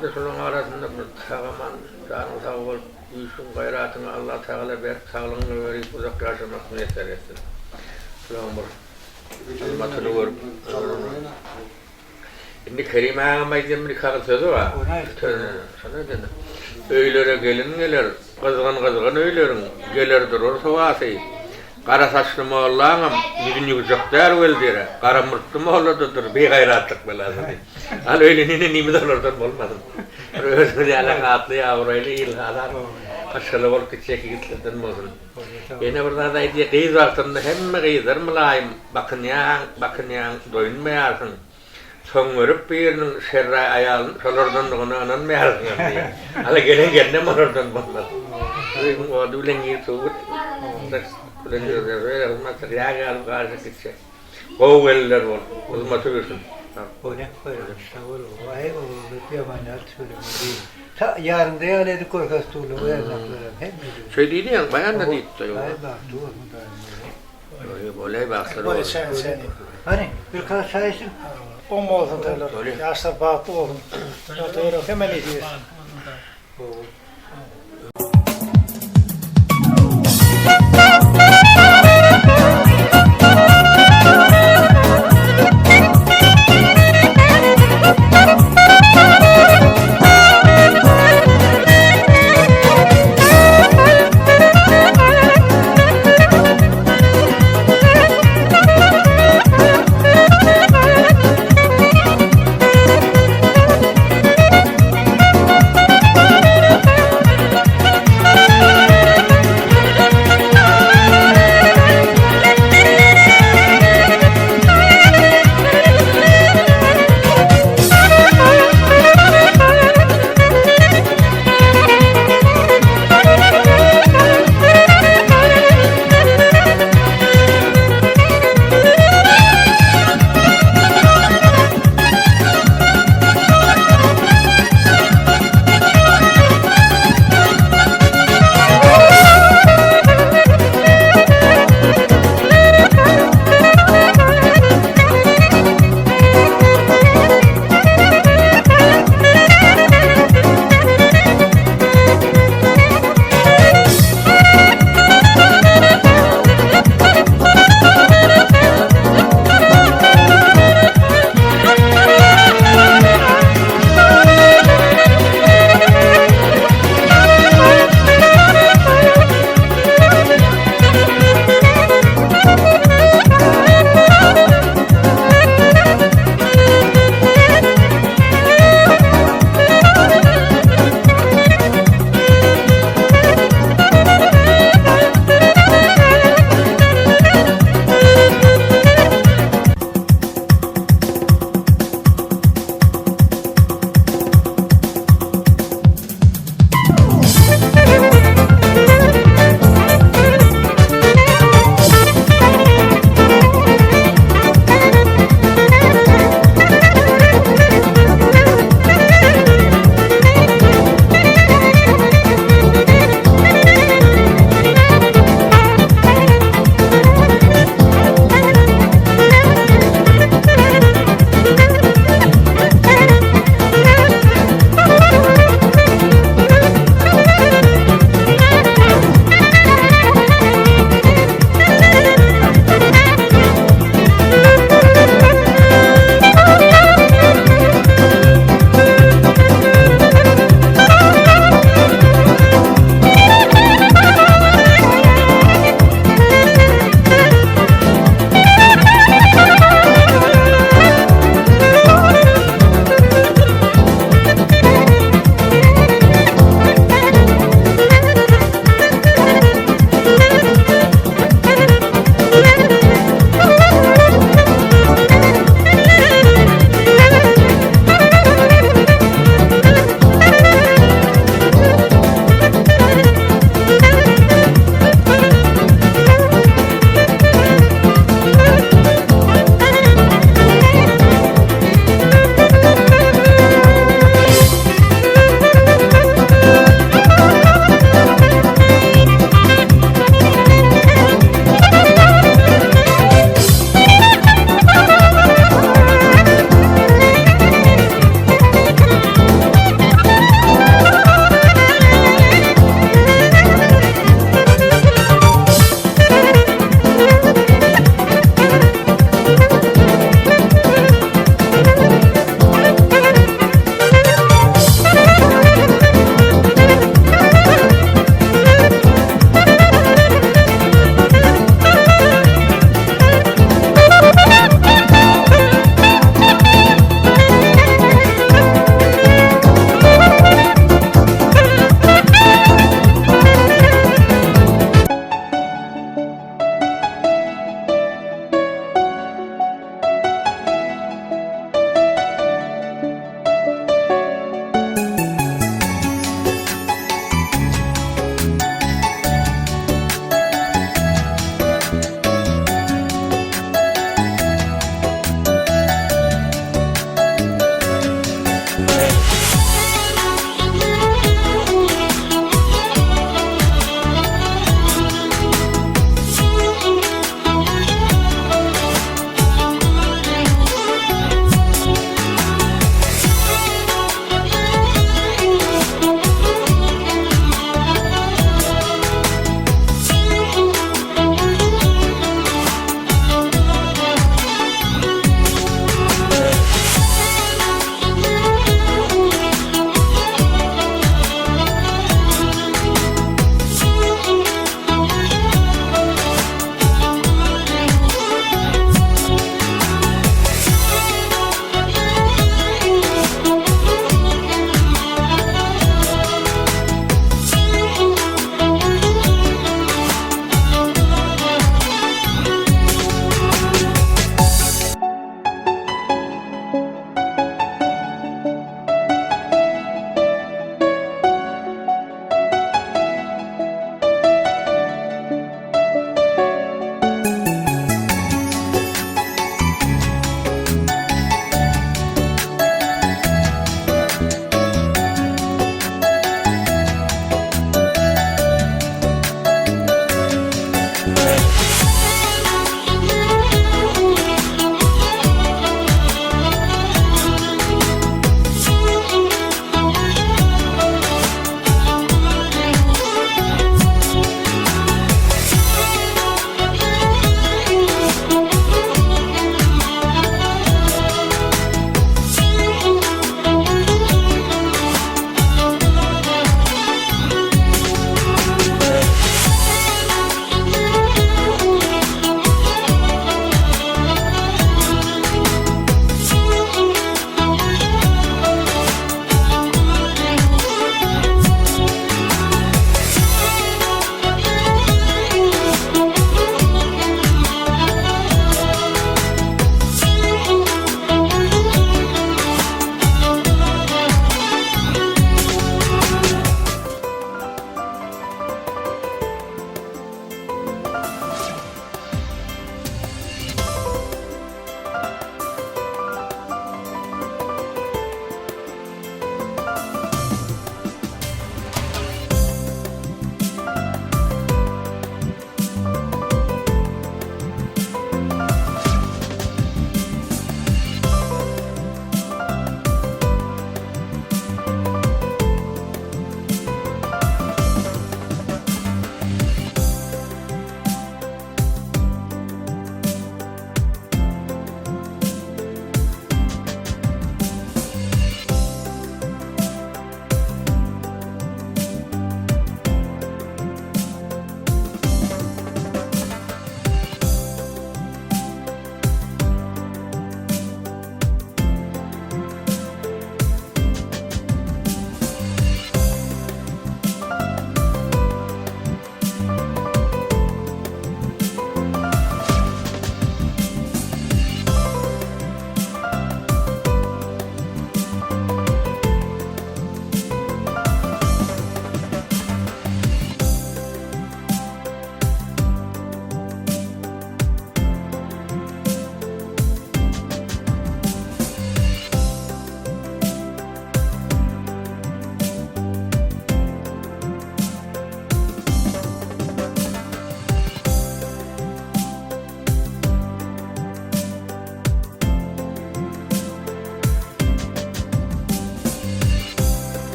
Saňa-da şolaryň arasynda bir sag-aman, janyň sag bolup, güýçüň, gaýratyňy Allatagala berip, saglygyňy berip, uzak ýaşamak miýesser etsin. Şolaryň bir hyzmatyny görüp, Indi Kerim agam aýdýan bir iki agyz sözi bar. Şony aýdanda. Öýlere gelin geler, gyzgyn-gyzgyn öýleriň geler durar howasy. Gara saçly mollaňam ýüzüni ýuwjak däl weldirä, gara murtly molladadyr bigaýratlyk belasy diýip. Al öýlenene nimiz olardan bolmasyn. Bir özüňiz ýaly atly-abraýly, ilhalar maşgala bolup gitjek ýigitlerden bolsun. Ýene bir zat aýdýa, gyz wagtynda hemme gyzlar mylaýym, bakynýaň, bakynýaň, doýunmaýarsyň. Soň görüp biriniň şerraý aýalyň şolardandygyna ynanmaýarsyňam diýýär. Hala gelen gelnem olardan bolmaz. Öýüň ody bilen girip suwy bilen ýag ýaly garyşyp gitjek. Gowy gelinler bolup, hyzmaty bilsin. Bolýa, bolýa. Sag bol. Aý, oglanlar ýaman däl tüweleme. Ta ýarynda ýaly edip görkezip durlar bu ýaňaklaram hemmesi. Şeý diýdi ýaňy, baýan-da diýipdi. Aý, bagtly bol Hudaýym. Bolýa, bolýa, bagtly bol. Hany, bir kas çaý içiň. Oň bolsun toýlar. Ýaşlar bagtly bolsun. Töwerek hemme nesip etsin.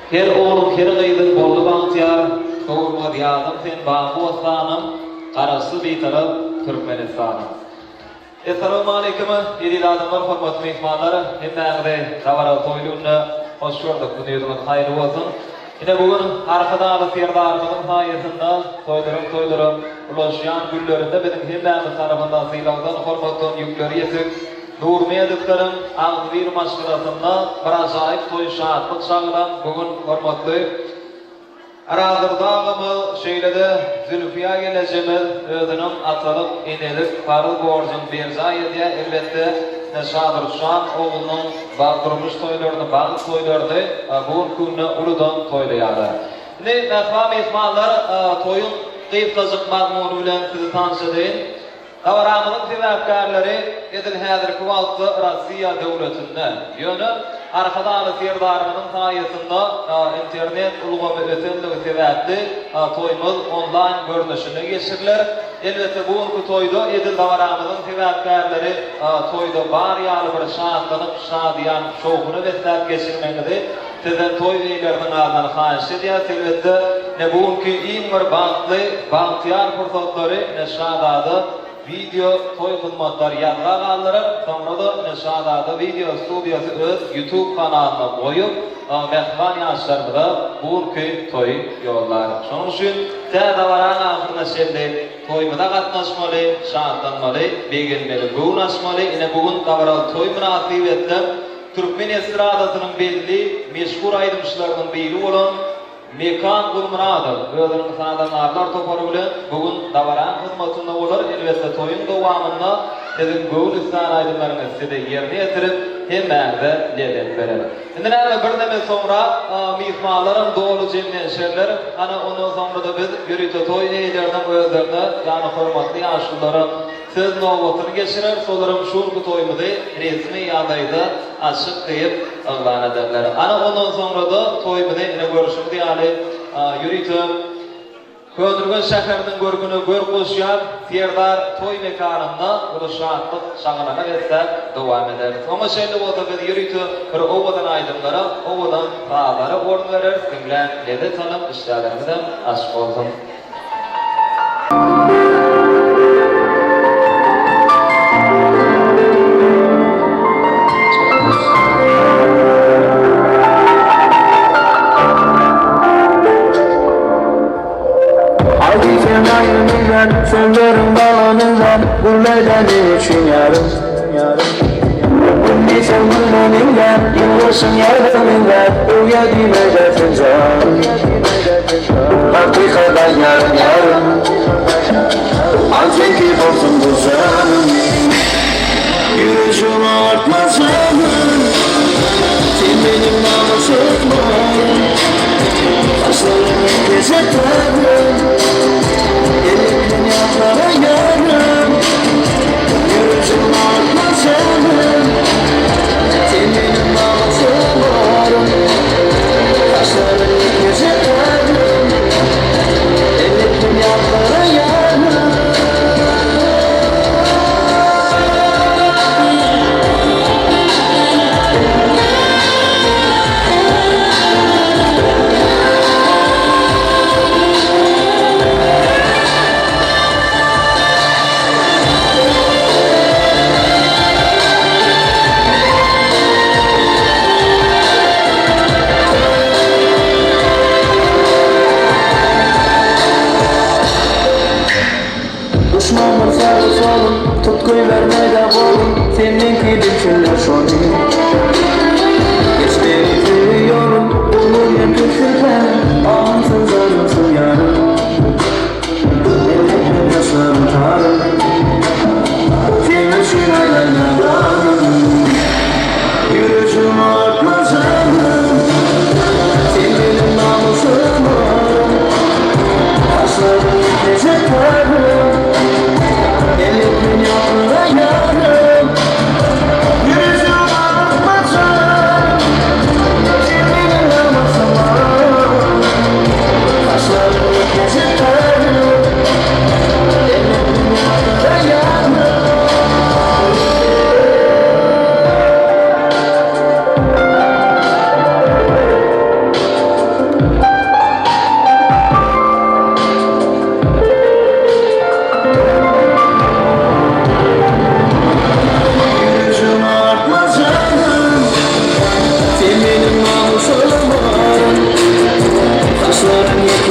Her ogluň, her gyzyň boldy bagtyýar, Sowulmaz ýadyň sen baky bossanym, Garaşsyz Bitarap Türkmenistanym. Essalawmaleýkim, eziz adamlar, hormatly myhmanlar! Hemmäňizi dabaraly toýly günde hoş gördük. Gündiziňiz haýyrly bolsun! Ine, bu gün Arkadagly Serdarymyzyň saýasynda toýlaryň toýlara ulaşýan günlerinde biziň hemmämiz tarapyndan sylagdan, hormatdan ýükleri ýetik Nurmedowlaryň agzybir maşgalasynda bir ajaýyp toý şatlyk şagalaň bu gün hormatly Arazdurdy agamyz, şeýle-de Zülfiýa gelnejemiz özüniň atalyk, enelik parz borjuny berjaý edýär. Elbetde, ine, Şadurşan oglunyň durmuş toýlaryny, bagt toýlaryny bu günki günde uludan toýlaýarlar. Indi, mähriban myhmanlar, toýuň gysgajyk mazmuny bilen sizi tanyş edeýin. Dabaramyzyň sebäpkärleri edil häzirki wagtda Russiýa döwletinde. Ýöne Arkadagly Serdarymyzyň saýasynda internet ulgamy ösenligi sebäpli toýumyz onlaýn görnüşinde geçiriler. Elbetde bu günki toýda edil dabaramyzyň sebäpkärleri toýda bar ýaly bir şatlanyp, şadyýan, şowhuna besläp geçirmegiňizi Sizden toý eýeleriniň adyndan haýyş edýäs, elbetde, ine bu günki iň bir bagtly, bagtyýar pursatlary ine Şazada wideo toý hyzmatlary ýazga galdyrar, soňra-da ine Şazada wideo studiýasy öz YouTube kanalyna goýup, mähriban ýaşlarymyza bu günki toýy ýollar. Şonuň üçin tä dabaraň ahyryna çenli toýumyza gatnaşmaly, şatlanmaly, begenmeli, göwün açmaly, ine bu gün dabaraly toý mynasybetli Türkmen estradasynyň belli, meşhur aýdymçylarynyň biri bolan Mekan Gulmyradow özüniň sazandarlar topary bilen bu gün dabaraň hyzmatynda bolar. Elbetde, toýuň dowamynda siziň göwün islän aýdymlaryňyzy size ýerine ýetirip, hemmäňize lezzet berer. Indi näme, birneme soňrak myhmanlaram doly jemlenşerler. Ana, ondan soňra-da biz ýörite toý eýeleriniň özlerine, ýagny hormatly ýaşululara Söz nobatyny geçirer, solaram şu günki toýumyzy resmi ýagdaýda açyk diýip yglan ederler. Ana, ondan soňra-da toýumyzy ine görşüňiz ýaly ýörite Köneürgenç şäheriniň görküne görk goşýan Serdar toý mekanynda uly şatlyk, şagalaňa besläp dowam ederis. Oňa çenli bolsa biz ýörite bir owadan aýdymlara, owadan sazlara orun bereris, diňläp lezzet alyň, işdäleriňizem açyk bolsun!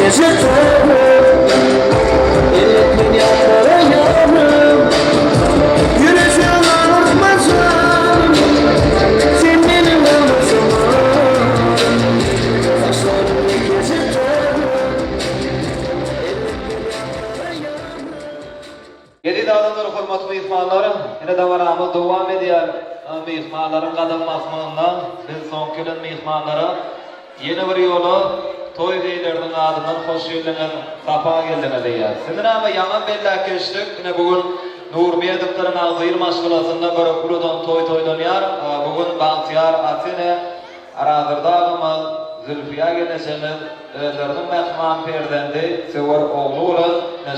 ýekeje tarym Elbet men ýatlaýaryn Ýürejiň agyrtma janym Sen meniň almajygym Saçlaryň ýekeje tarym Elbet men ýatlaýaryn. Eziz adamlar, hormatly myhmanlar, ine dabaramyz dowam edýär. Myhmanlaryň gadam basmagynda biz soňky gelen myhmanlara ýene bir ýola toý eýleriniň adyndan hoş geldiňiz, sapa geldiňiz diýýäris. Indi näme ýaňam belläp geçdik, ine bu gün Nurmedowlaryň agzybir maşgalasynda bir uludan toý toýlanýar. Bu gün bagtyýar ata-ene Arazurdy agamyz, Zülfiýa gelnejemiz özleriniň mähriban perzendi, söwer ogly bolan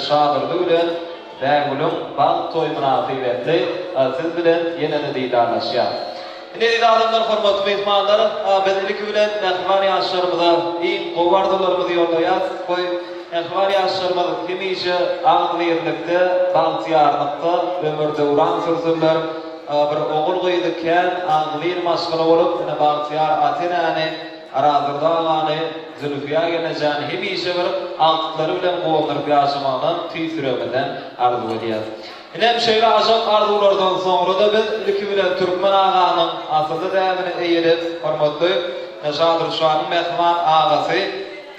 Şadurdy bilen Bägülüň bagt toýy mynasybetli siz bilen ýene-de didarlaşýas. Indi eziz adamlar, hormatly myhmanlar, biz ilki bilen mähriban ýaşlarymyza iň gowy arzuwlarymyzy ýollaýas. Goý, mähriban ýaşlarymyz hemişe agzybirlikde, bagtyýarlykda ömür-döwran sürsünler. Bir ogul-gyzy kän agzybir maşgala bolup, ine bagtyýar ata-enäni, Arazdurdy agany, Zülfiýa gelnejäni hemişe bir agtyklary bilen guwandyryp ýaşamagyny tüýs ýüregimizden arzuw edýäs. Inem şeýle ajap arzuwlardan soňra-da biz ilki bilen Türkmen aganyň asylly däbine eýerip, hormatly Şadurşanyň mähriban agasy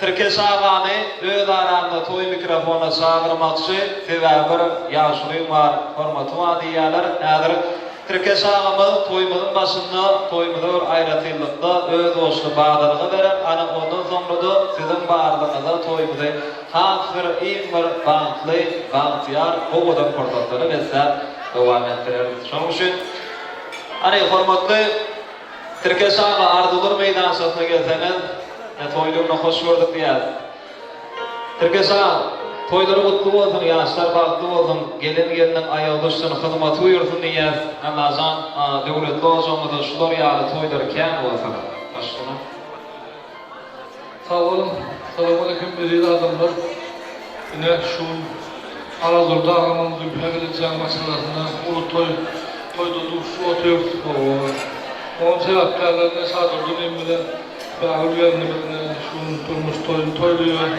Tirkeş agany öz aramyza toý mikrofonyna çagyrmakçy, sebäbi bir ýaşulyň bar, hormaty bar diýýärler. Häzir Tirkeş agamyz toýumyzyň başynda toýumyza bir aýratynlykda özboluşly badalga berer, ana ondan soňra-da siziň barlygyňyzda toýumyzy has bir iň bir bagtly, bagtyýar, owadan pursatlara besläp dowam etdireris. Şonuň üçin, hany, hormatly Tirkeş aga, Arzuwlar meýdançasyna gelseňiz, ine, toýly güne hoş gördük diýýäris. Tirkeş aga, toýlary gutly bolsun, ýaşlar bagtly bolsun, gelen-gelniň aýagy düşsün, hyzmaty buýursyn diýýäs. Allajan, döwletli ojagyňyzda şular ýaly toýlar kän bolsun. Başgana? Sag boluň. Salowmaleýkim eziz adamlar. Ine şu gün Arazurdy agamyň Zülpä gelejäň maşgalasynda uly toý toýda duşup otyrys. Hawa. Oňam sebäpkärlerine Şadurdy inim bilen Bägül gelnimiz ine şu gün durmuş toýuny toýlaýar.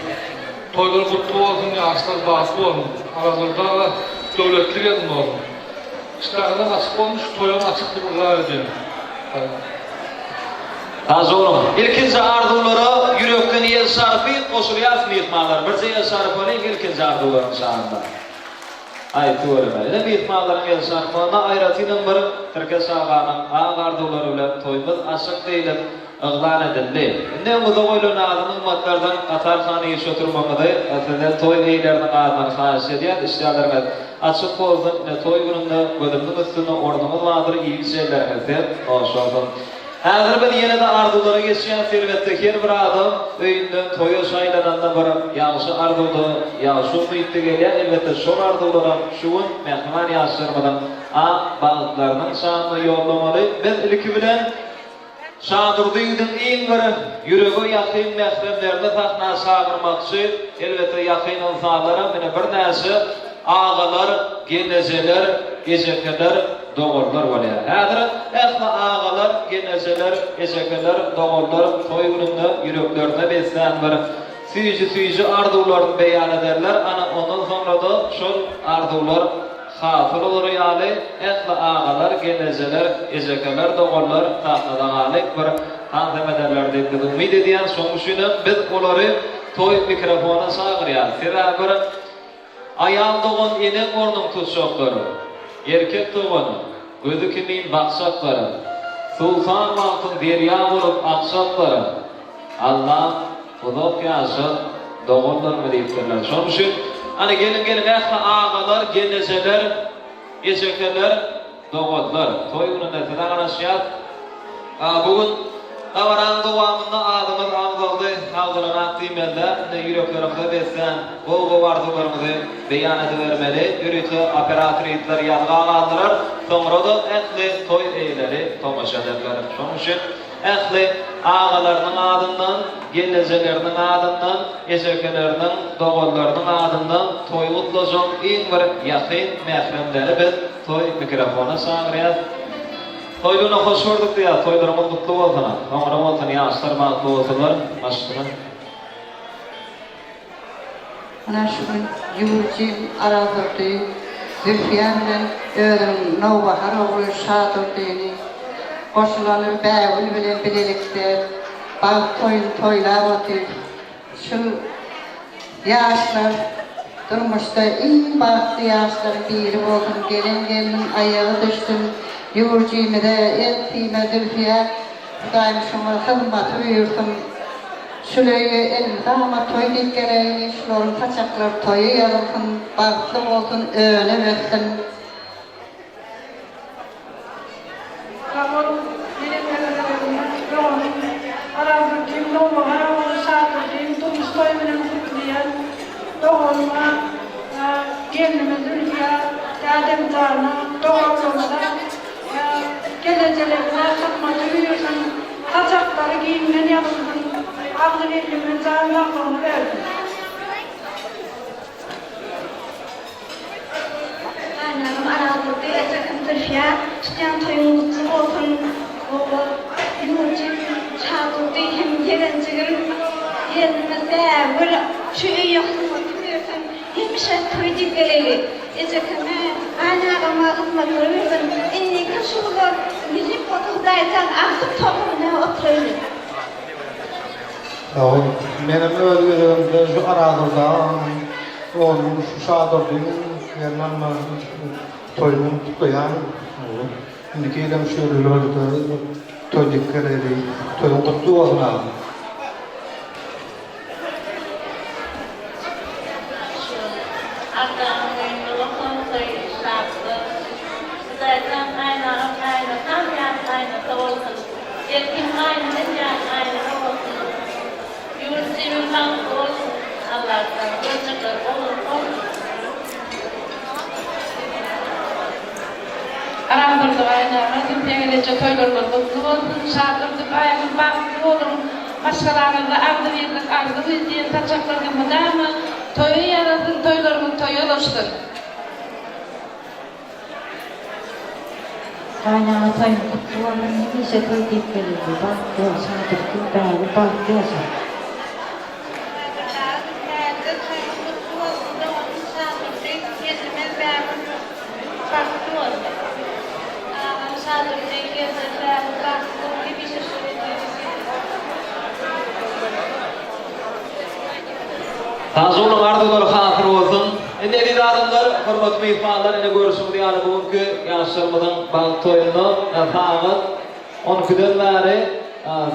Toýlar gutly bolsun, ýaşlar bagtly bolsun. Arazurdy aga döwletli gelin bolsun. Işdäňizem açyk bolsun, şu toýam açyk diýip yglan edýän. Sag boluň. Sag boluň. Ilkinji arzuwlara ýürekden el şarpy goşulýas myhmanlar. Birje el şarpalyň ilkinji arzuwlaryň şanynda. Aý tüweleme. Ine myhmanlaryň el şarpmagyna aýratynam bir Tirkeş aganyň ak arzuwlary bilen toýumyz açyk diýlip Yglan edildi. Indi öňüňize goýlan nazy-nygmatlardan gatar-han iş oturmagyňyzy sizden toý eýeleriniň adyndan haýyş edýäs. Işdälerňiz açyk bolsun, ine toý gününde gözümiziň üstünde ornuňyz bardyr, iýip-içenleriňiz hem hoş bolsun. Häzir biz ýene-de arzuwlara geçýäs, elbetde her bir adam öýünden toýa şaýlananda bir ýagşy arzuwda, ýagşy umytda gelýär, elbetde şol arzuwlaram şu gün mähriban ýaşlarymyzyň ak bagtlarynyň şanyna ýollamaly. Biz ilki bilen Şadurdy ýigidiň iň bir ýürege ýakyn mähremlerini sahna çagyrmakçy, elbetde ýakyn ynsanlaram ine birnäçe agalar, gelnejeler, ejekeler, doganlar bolýar. Häzir ähli agalar, gelnejeler, ejekeler, doganlar toý gününde ýüreklerine beslän bir süýji-süýji arzuwlaryny beýan ederler, ana ondan soňra-da şol arzuwlar Hasyl bolar ýaly ähli agalar, gelnejeler, ejekeler, doganlar sahnada galyp bir tans hem ederler diýip biz umyt edýäris. Şonuň üçinem biz olary toý mikrofona çagyrýarys. Sebäbi bir aýal dogan eneň ornuny tutjakdyr. Erkek dogan gözi kimin bakjakdyr. Suwsan wagtyň derýa bolup akjakdyr. Allam uzak ýaşat doganlarymy diýipdirler. Şonuň üçin hany geliň geliň ähli agalar, gelnejeler, ejekeler, doganlar toý gününde size garaşýas. Bu gün dabaranyň dowamynda adymyz agzaldy, agzalanak diýmeli-dä, indi ýüreklerimize beslän gowy-gowy arzuwlaryňyzy beýan edibermeli. Ýörite operator ýigitler ýazga galdyrar, soňra-da ähli toý eýeleri tomaşa ederler. Şonuň üçin Ähli agalarynyň adyndan, gelnejeleriniň adyndan, ejekeleriniň, doganlarynyň adyndan toý gutlajak iň bir ýakyn mähremleri biz toý mikrofona çagyrýas. Toý gününe hoş gördük diýýäs, toýlaryňyz gutly bolsun, soňra bolsun, ýaşlar bagtly bolsunlar, maşgala. Ynha şu gün Ýurjin Arazdurdy Zülfiýa bilen özüniň nowbahar ogly Şadurdyny goşulany Bägül bilen bilelikde bagt toýuny toýlap otyr. Şul ýaşlar durmuşda iň bagtly ýaşlaryň biri bolsun, gelen gelniň aýagy düşsün, Ýurjimize, eltime Zülfiýa Hudaýym şoňa hyzmaty buýursyn. Şul öýe elmydama toý diýip geleýli, şularyň saçaklary toýa ýazylsyn, bagtly bolsun, önüp össün. Sag bol, menem öz gezegimde doganym Arazdurdyň Nowbahar ogly Şadurdyň durmuş toýy bilen gutlaýan. Doganyma, gelnime Zülfiýa, dädemjana, doganlarymyza Gelejelerine hyzmaty buýursyn, saçaklary giňden ýazylsyn, agzybirligini, jan saglygyny bersin. Gaýynagam Arazdurdy, ejekem Zülfiýa, tutýan toýuň gutly bolsun! Ogul Ýurjum, Şadurdy hem ýegenjigim, gelnimiz Bägül, şu öýe hyzmaty buýursyn! Hemişe toý diýip geleýli. Ejekeme, gaýynagama hyzmatlary bersin. Indiki şugular nesip bolsa Hudaýjan agtyk tohumyna oturaýly. Sag bol. Menem öz gezegimde şu Arazurdy aganyň oglunyň şu Şadurdynyň ýerine alma toýuny gutlaýan. Indiki ýylam şu ýerlerde toý diýip geleýli. Toýuň gutly bolsun agam. Allanyň öýünde bolsaň toý şatlyk. Hudaýjan gaýynagam gaýynatam ýaly gaýynata bolsun. Erkin gaýynenem ýaly gaýynene bolsun. Ýurt jigim bagtly bolsun. Allajan görjekler ogul bolsun. Aramdurdy gaýynagam siziň toýlaryňyz gutly bolsun. Şadurdy baýam bagtly boluň. Maşgalaňyzda agzybirlik arzuw edýän saçaklaryňyz mydama toýa ýarasyn, toýlaryňyz toýa ulaşsyn. Gaýynana toýuň gutly bolsun hemişe toý diýip geleli bagtly bol Şadurdy Bägül bagtly ýaşa. Şadurdy täze toýuň gutly bolsun doganym Şadurdy gelnimiz Bägül bagtly bolsun. Agam Şadurdy gelnimiz Bägül bagtly boluň hemişe şu toý nesip etsin. Arzuwlaň arzuwlary hasyl bolsun. Indi eziz adamlar, hormatly myhmanlar ine görşüňiz ýaly bu günki ýaşlarymyzyň bagt toýunda sagat on ikiden bäri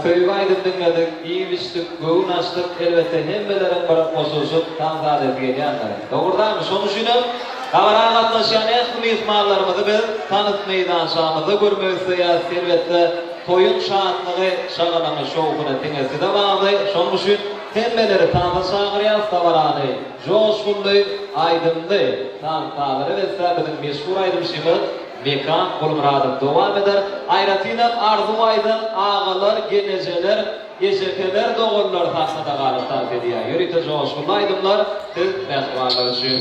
söýgi aýdym diňledik, iýip-içdik, göwün açdyk, elbetde hemmeleriň bir goşulyşyp tans adeti gelýändir. Dogrudanmy? Şonuň üçinem dabara gatnaşýan ähli myhmanlarymyzy biz tans meýdançamyzda görmek isleýäris. Elbetde toýuň şatlygy, şagalaňy, şowhuny diňe size bagly. Şonuň üçin Hemmeleri tansa çagyrýas dabarany joşgunly aýdymly tans-sazlara besläp biziň meşhur aýdymçymyz Mekan Gulmyradow dowam eder. Aýratynam arzuw aýdan agalar, genejeler, ejekeler, doganlar sahnada galyp tans edýär. Ýörite joşgunly aýdymlar siz mähribanlar üçin.